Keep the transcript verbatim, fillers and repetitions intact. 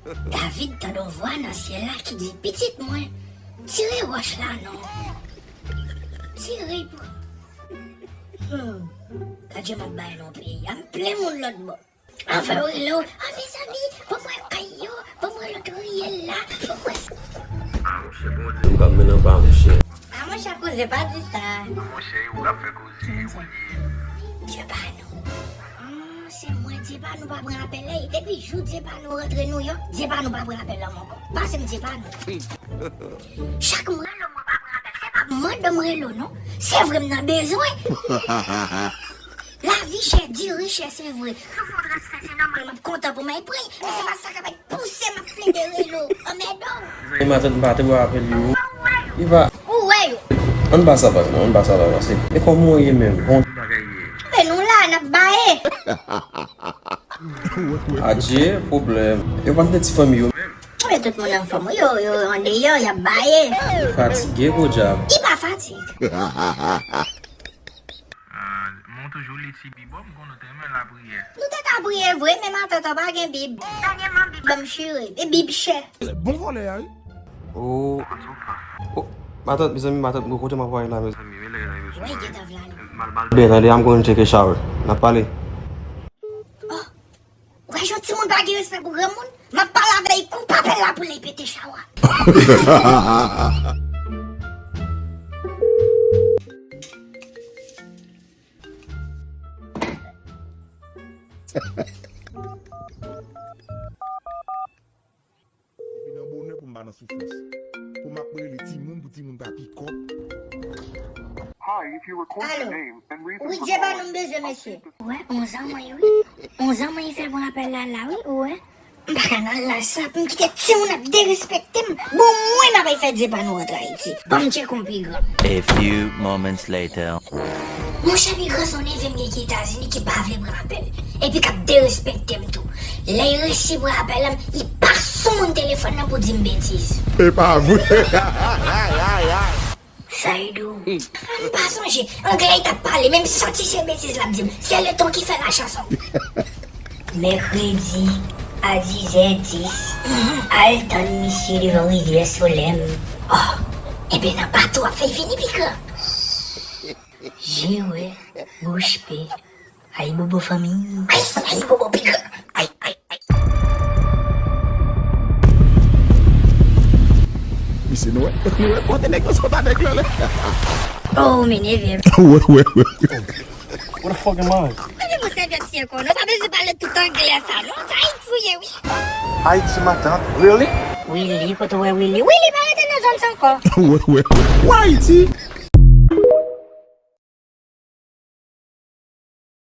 David tande yon vwa nan syèl la ki di, pitit mwen, tire wòch la non. Tire pou. Hmm. Gad jan m ap bay nan peyi a, m plen moun lòt bò. Anfen, wi, lè w, a, mezanmi, ban m wè kay yo, ban m wè lòt riyèl la, ban m wè. Ah, monchè, Bondye, m p ap mennen anba, monchè. Ah, monchè, koze pa di sa. Monchè, ou k ap fè koze, ou ye. Dye pa nou. Ah, se mwen, Dye pa nou pa pran apèl la. Depi jou Dye pa nou rantre Nouyòk, Dye pa nou pa pran apèl la ankò. Pase m Dye pa nou. Chak m rele w, mwen pa pran apèl. Se pa madanm rele w, non. Se vre m nan bezwen. Lavi chè, diri chè, se vre. Si w fè yon transfè, se nòmal, m ap kontan pou mwen pran. Men se pa sa k ap pouse m ap plede rele w. Anmède w. Mezanmi, matant m pa te wè apèl yo. Li pa. Ou wè yo. Ann pa sa, patnè, ann pa sa la, pase. E kòman w ye menm? Bon bagay ye. Men nou la, n ap baye. Adje, pwoblèm. Yo pa t de ti fanmi yo menm. Men tout moun anfòm, wi, yo, yo andeyò, y ap baye. Fatige, podyab. Li pa fatig. Ah, mwen toujou li ti Bib, m konnen w te renmen lapriyè. Nou te ka priye vre, men matant an pa gen Bib. Dènyèman, Bib ban m chire, e Bib chè. Bon vòlè a, wi. Oh. Oh, matant, mezanmi, matant, nou kote m ap pale la, mezanmi. Wè, gentan vle ale. Byen, tande, a m konn tcheke shower. N ap pale. Oh. Ou wè jan timoun pa gen respè pou granmoun? M ap pale avè l, koupe apèl la pou l pete chawa. Depi nan bonè pou m pa nan soufrans. Pou m ap rele timoun, pou timoun pa pikòp. Hi, if you record your Alo. Name and reason Wi, for Dye ba calling, nou m bezwen, mesye. Wè, onz an mwen, wi. Onz an mwen fè pran apèl la, la, wi, ou wè. M pa ka nan laj sa, pou m kite timoun ap derespekte m. Bon, mwen n ap fè Dye pa nou rantre Ayiti. Ban m tcheke yon pi gran. A few moments later. Monchè, pi gran se yon neve m gen ki Etazini ki pa vle pran apèl. Epi k ap derespekte m tou. Lè l resi pran apèl la, li pase yon moun telefòn nan pou di m betiz. E pa vre. Sa e dou. M pa sonje. Anglè li t ap pale, men m santi se betiz l ap di m. Se le ton ki fè la chanson. Mèkredi a dizè dis, al tann misye devan Rivyè Solèm. Oh, enben nan bato ap fè l vini pi gran. Je wè, bouch pe. Ayibobo fanmi. Ay, ayibobo pi gran. Ay, ay, ay. Misye, nou wè, nou wè kote nèg yo sot avèk lè lè. Oh, m enève. Wè, wè, wè. What the fuck am I? Mete yon sèvyèt sye kò, non, pa bezwen pale tout anglè sa, non. Sa Ayiti ou ye, wi. Ayiti, matant. Really? Willy, kote w wè Willy? Willy pa rete nan zòn sa ankò. Wè, wè. Ou Ayiti?